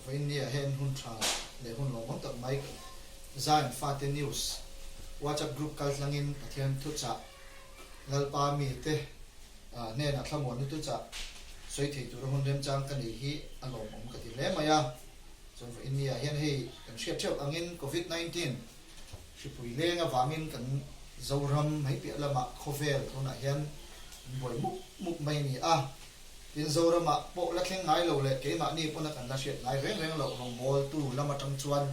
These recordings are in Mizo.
Vawiinnia hian hun tha leh hun lawmawm tak mai Zion Fate News WhatsApp group kaltlangin Pathian thuchah Lalpa mite hnenah thlamuanna thuchah sawi thei tura hun remchang ka nei hi a lawmawm ka ti hle mai a. Chuan vawiinnia hian hei kan hriat theuh angin Covid 19 hripui leng avangin kan Zoram mai piah lamah khawvel tunah hian an buai mup mup mai a ni a. Tin, Zoramah pawh la thleng ngai lo leh keimahni pawna kan la hriat ngai reng reng loh rawngbawltu lam atang chuan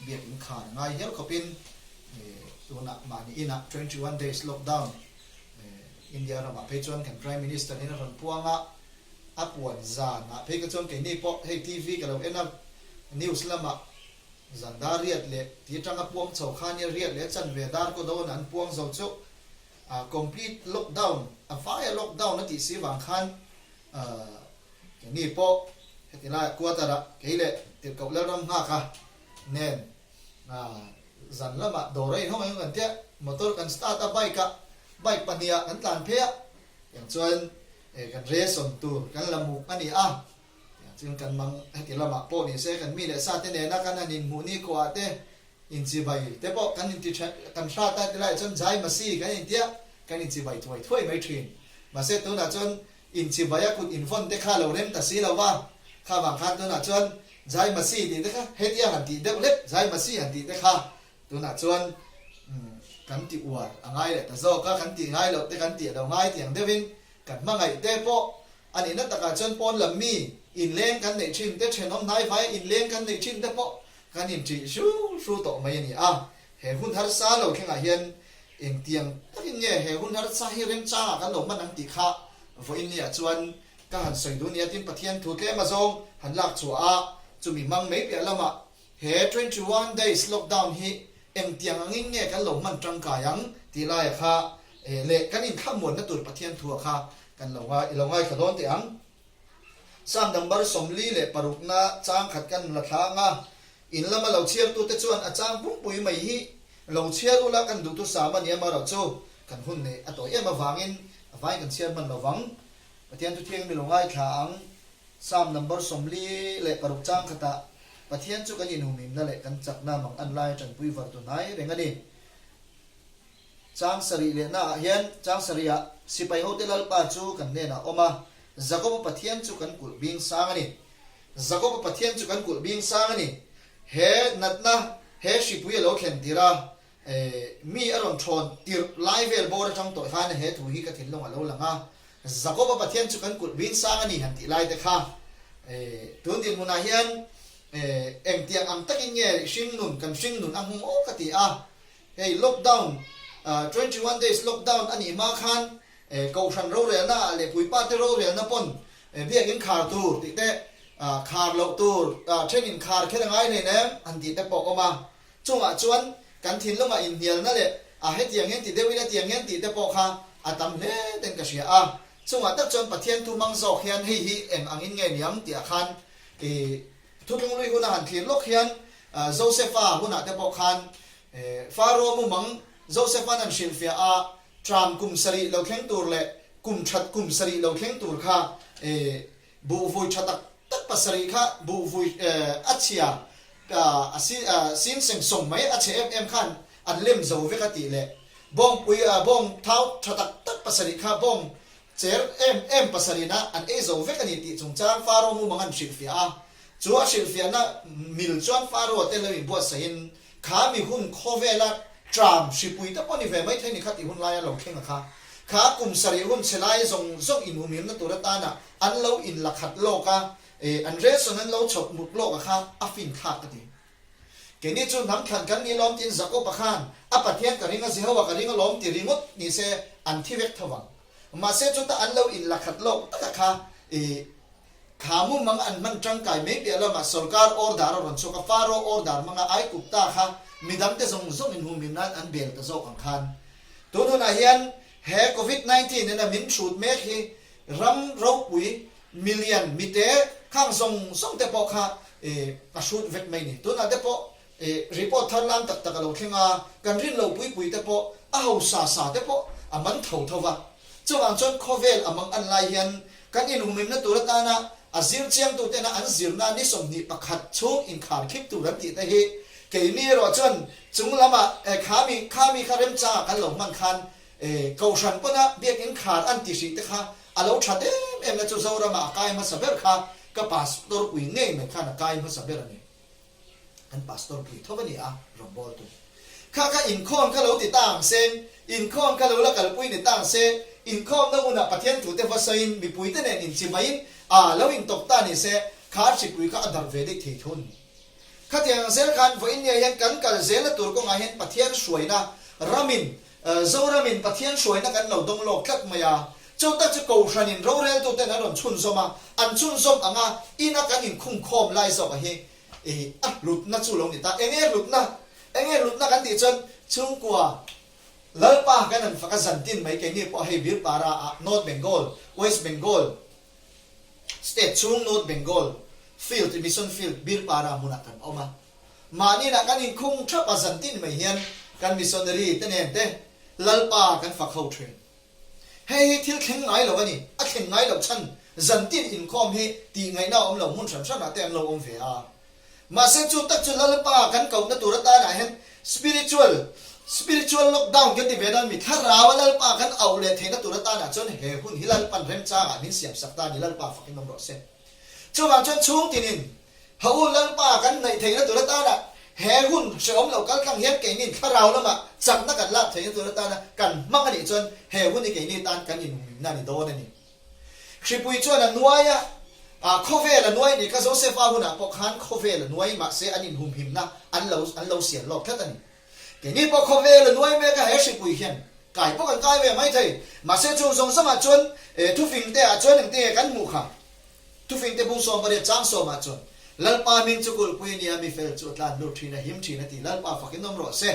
biakinn khar a ngai hial khawpin tunah mahni inah 21 days lockdown India ramah phei chuan kan Prime Minister in a rawn puang a, a puan zanah phei kha chuan keini pawh hei TV ka lo en a, news lamah zan dar riat leh ti atanga puang chho kha nia riat leh chanve dar kaw dawnah an puang zo chu. Complete lockdown, a vaia lockdown a tih si vang khan keini pawh heti laiah quarter ah kei leh Tirhkoh Lalram nghak a nen zan lamah dawr a inhawng eng kan tia motor kan start a bike ah bike pahnih ah kan tlan phei a tiang chuan kan ration tur kan la muk a ni a tiang chuan kan mang heti lamah pawh ni se kan mi leh sa te nena kan han inhmuh ni khawh ah te Inchibai te pawh kan inti then, kan hrat a tilaiah chuan Jai Masih kan intia, kan inchibai thuai thuai mai thin. Mahse tunah chuan inchibai a kut invawn te kha lo rem ta si lo va, kha vang khan tunah chuan Jai Masih tih te kha hetia han tih deuh hlek, Jai Masih han tih te kha tunah chuan kan ti uar a ngai leh ta zawk a, kan tih ngai loh te kan tih a lo ngai tiang deuhin kan hmangaih te pawh a nihna takah chuan pawn lam mi inleng kan neih thin te, thenawm hnaivai inleng kan neih thin te pawh Kan inṭih hru hru tawh mai a ni a, he hun harsa lo thlengah hian engtiang takin nge he hun harsa hi remchangah kan lo hman ang tih kha vawiinniah chuan ka han sawi duh nia tin Pathian thu tlem azawng han lak chhuah a, chumi hmang mai piah lamah he 21 days lockdown hi engtiang angin nge kan lo hman tangkai ang tih laia kha leh kan inthlamuanna tur Pathian thua kha kan lo ngai i lo ngaithla dawn teh ang. Psalm number 46 na chang khat kan la thlang a, in lama lo chhiartute chuan a chang pumpui mai hi lo chhiar ula kan duhthusam a ni amaherawh chu kan hun neih a tawi em avangin a vain kan chhiar hman lovang. Pathian thuthiang mi lo ngaithla ang. Psalm number 46 chang khatah Pathian chu kan inhumhimna leh kan chakna mang an lai tanpui var tu hnai reng a ni. Chang sarih lehnaah hian chang sarihah sipai hote Lalpa chu kan hnenah a awm a, Jakoba Pathian chu kan kulh bing sang a ni. Jakoba Pathian chu kan kulh bing sang a ni. He natna, he hripui a lo thlen tir a, mi a rawn thawn tirh lai vel bawr atang tawh khan he thu hi ka thinlung a lo lang a, Jakoba Pathian chu kan kulh bing sang a ni han tih lai te kha tun dinhmunah hian engtiang ang takin nge hringnun, kan hringnun a hmung awk a ti a. Hei lockdown, 21 days lockdown a nih hma khan Kohhran rorelna ah leh puipa te rorelna pawn biakinn khar tur tih te, khar loh tur, then in khar kher a ngai nen em han tih te pawh a awm a. Chungah chuan kan thinlungah inhnialna leh a hetiang hian ti deuh ila tiang hian tih te pawh kha a tam hle ten ka hria a. Chungah tak chuan Pathian thu hmang zawk hian hei hi eng angin nge niang tih ah khan Thutlunglui huna han thlir lawk hian Josefa hunah te pawh khan Faro mumang Josefa'n an hrilhfiah a, tram kum sarih lo thleng tur leh kum that kum sarih lo thleng tur kha buhvui tha tak tak pasarih kha buhvui a chhia a sin seng sawng mai a chhe em em khan an lem zo vek a tih leh bawngpui bawng thau tha tak tak pasarih kha bawng cher em em pasarihna an ei zo vek a ni tih chungchang Faro mumang an hrilhfiah a. Chu a hrilhfiahna mil chuan Faro te lo inbuatsaihin Kha mi hun khawvela tram hripui te pawh ni ve mai thei ni kha tih hun laia lo thleng a kha. Kha kum sarih hun chhe lai zawng zawng inhumhimna tur atana an lo inla khat lawk a, an ration an lo chhawp mut lawk a kha a fin thlak ka ti. Keini chu hnam thlan kan ni lawm tiin Jakob-a khan a Pathian ka ring a, Jehovah ka ring alawm ti ringawt ni se an thi vek tho vang. Mahse chuta an lo inla khat lawk taka kha Kha mumang an hman tangkai mai piah lamah sorkar order a rawn chhuak a, Faro order hmanga Aigupta kha midangte zawng zawng inhumhim nan an bel ta zawk ang khan. Tun hunah hian he Covid 19 ina min hrut mek hi ram ropui milian mite khang zawng zawng te pawh kha a hrut vek mai ni. Tunah te pawh report thar lam tak tak a lo thleng a, kan rin lo pui pui te pawh a hausa sa te pawh a man tho tho va. Chuvang chuan khawvel a mang an lai hian Kan inhumhimna tur atana a zir chiangtutena an zirna ni 21 chhung inkhar khip tur an tih te hi keini erawh chuan chung lama khami khami kha remchangah kan lo hman khan Kohhran pawna biakinn khar an ti hrih te kha a lo that em em na chu Zorama a kai hmasa ber kha ka pastor pui ngei mai khan a kai hmasa ber a ni. Kan pastor pui tho a ni a, rawngbawltu. Kha kha inkhawm kha lo ti ta ang se, inkhawm kha lo la kalpui ni ta ang se, inkhawmna hunah Pathian thute va sawiin mipuite nen inchimaiin a lo intawk ta ni se, kha hripui kha a darh ve daih thei thun. Khatiang ang zel khan vawiin nia hian kan kal zelna tur kawngah hian Pathian hruaina ramin Zoramin Pathian hruaina kan lo dawng lawk tlat mai a, chu tak chu Kohhranin roreltuten an rawn chhunzawm a, an chhunzawm ang a, ina kan inkhungkhawm lai zawk a hi a hlutna chu lo ni ta. Enge hlutna? Enge hlutna kan tih chuan chhungkua Lalpa kan han fak a zantin mai keini pawh hei Birpara ah North Bengal, West Bengal State chhung North Bengal Field, Mission Field, Birpara hmunah kan awm a. Mahni nah kan inkhung thap a zantin mai hian kan missionary te nen te Lalpa kan fak ho thin. Hei hi thil thleng ngai lo a ni, a thleng ngai loh chhan zantin inkhawm hi tih ngaihna a awm lo hmun hran hranah te an lo awm ve a. Mahse chu tak chu Lalpa kan kohna tur atanah hian spiritual spiritual lockdown kan ti ve dawn mi thlarau a Lalpa kan auh leh theihna tur atanah chuan he hun hi Lalpan remchangah min siamsak ta a ni Lalpa fakin awm rawh se. Chuvang chuan chhungtinin Ha u Lalpa kan hnaih theihna tur atana he hun hrehawm lo kal tlang hian keinin thlarau lamah chakna kan lak theihna tur atana kan hmang a nih chuan he hun hi keini tan kan inhumhimna a ni dawn a ni. Hripui chuan a nuai a, khawvel a nuai a nih kha Josefa hunah pawh khan khawvel a nuai mahse an inhumhimna an lo an lo siam lawk tlat a ni. Keini pawh khawvel a nuai mek a he hripui hian kai pawh kan kai ve mai thei mahse chung zawng zawngah chuan thufing te ah chuan engtinge kan hmuh kha? Thufingte bung 80 chang sawmah chuan, Lalpa hming chu kulhpui a ni a, mi fel chu a tlan lut thin a, him thin a ti. Lalpa fakin awm rawh se.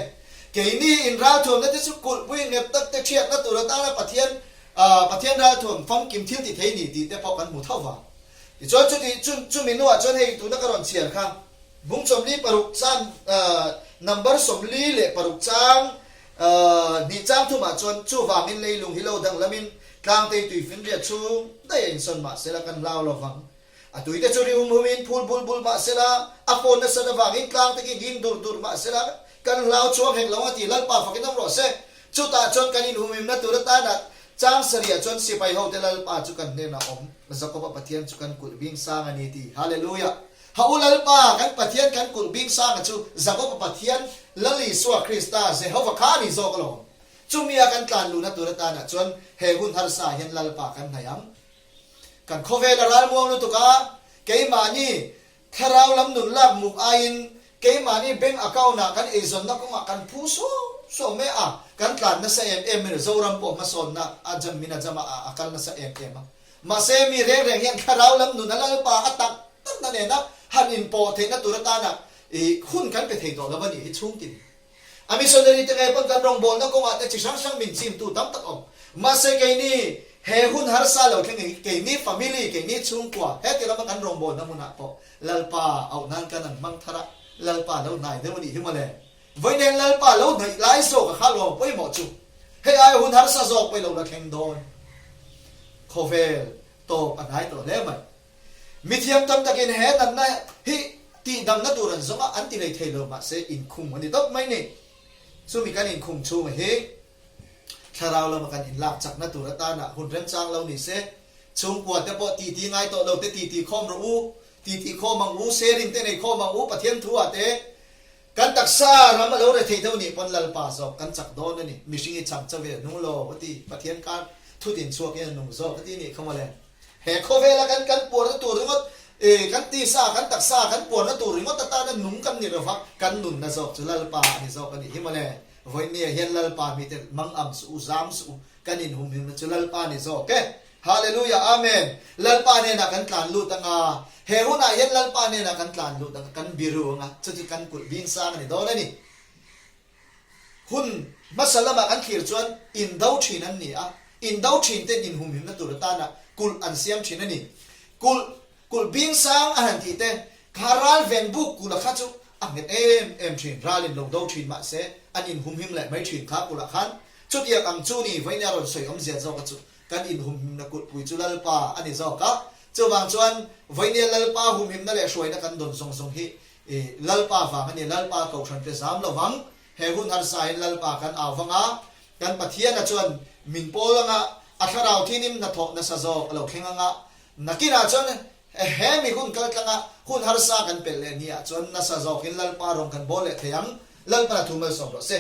Keini in ralthuamna te chu kulhpui nghet tak te thiatna tur atana Pathian Pathian ralthuam famkim thil ti thei ni tih te pawh kan hmu tho va. Tichuan chuti chumi hnuah chuan hei tuna ka rawn chhiar kha bung 46 chang number 46 chang Hnih chang thumah chuan chuvangin leilung hi lo danglamin tlangtei tui finriat chhung daih a insawn mah sela kan hlau lo vang. A tuite chu ri hum humin phul bul bul mah sela, a fawn nasat avangin tlangte khi nghing dur dur mah sela kan hlau chhuang hek lo ang a ti. Lalpa fakin awm rawh se. Chutah chuan kan inhumhimna tur atana chang sarihah chuan sipai hote Lalpa chu kan hnenah awm, Jakoba Pathian chu kan kulh bing sang a ni ti. Hallelujah! Ha u Lalpa, kan Pathian kan kulh bing sanga chu Jakoba Pathian, Lal Isua Krista, Jehova kha a ni zawk alawm. Chumia kan tlan luhna tur atanah chuan he hun harsa hian Lalpa kan hnaih ang. Kan khawvel a ralmuang lutuk a, keimahni thlarau lam nun lak muk aiin keimahni bank account-ah kan eizawnna kawngah kan phu suau suau mai a, kan tlan nasa em em mai Zoram pawh hmasawnna a jam min a jam a, a kal nasa em em a. Mahse mi reng reng hian thlarau lam nun a Lalpa a tak takna nena han inpawh theihna tur atana i hun kan pe thei tawh lo a nih hi chhungtin. A missionary te ngei pawn kan rawngbawlna kawngah te chi hrang hrang min chimtu tam tak awm. Mahse keini he hun harsa lo thleng hi keini family, keini chhungkua heti lama kan rawngbawlna hmunah pawh Lalpa auh nan kan an hmang thar a, Lalpa lo hnai deuh a nih hi mawle. Vawiin Lalpa lo hnaih lai zawk a kha lawm pawimawh chu hei aia hun harsa zawk pawh i lo la thleng dawn. Khawvel tawp a hnai tawh hle mai. Mithiam tam takin he natna hi tihdamna tur an zawng a, an ti lei thei lo mahse inkhung a ni tawp mai ni. Chumi kan inkhung chhunga hi thlarau lama kan inlak chakna tur atana hun remchang lo ni se, chhungkua te pawh titi ngai tawh lo te titi khawm rawh u, titi khawm ang u, sharing te nei khawm ang u, Pathian thu ah te Kan taksa ram a lo rethei deuh nih pawn Lalpa zawk kan chak dawn a ni. Mihring i cham chauh in a nung lo a ti. Pathian kar thutin chhuak in a nung zawk a ti nih kha mawle. He khawvela kan kan puarna tur ringawt i kan tisa kan taksa kan puarna tur ringawt atana nung kan ni lova kan nunna zawk chu Lalpa a ni zawk a nih hi mawle. Vawinia hian Lalpa mite mang ang suh u, zam suh u, Kan inhumhimna chu Lalpa ni zawk e. Hallelujah Amen. Lalpa hnenah kan tlan lut anga, he hunah hian Lalpa hnenah kan tlan lut anga, kan biru anga, chu chu kan kulh bing sang a ni dawn a ni. Hun hmasa lamah kan thlir chuan indo thin an ni a, indo thin ten inhumhimna tur atana kulh an siam thin a ni. Kulh Kulh bing sang a han tih te, kha ral ven buk kulh a kha chu a nghet em em thin, ral in lo do thin mahse an inhumhim leh mai thin kha kulh ah khan chutiang ang chu ni vawiin a rawn sawi awmzia zawk a chu kan inhumhimna kulhpui chu Lalpa a ni zawk a. Chuvang chuan vawinia Lalpa humhimna leh hruaina kan dawn zawng zawng hi Lalpa vang a ni, Lalpa kohhrante zam lo vang. He hun harsain Lalpa kan au vang a, kan Pathiana chuan min pawl anga a thlarau thinim hnathawh nasa zawk a lo thleng anga, nakinah chuan he mi hun kaltlanga hun harsa kan pelh leh ni ah chuan nasa zawkin Lalpa rawng kan bawl leh thei ang. Lalpana thu malsawm rawh se.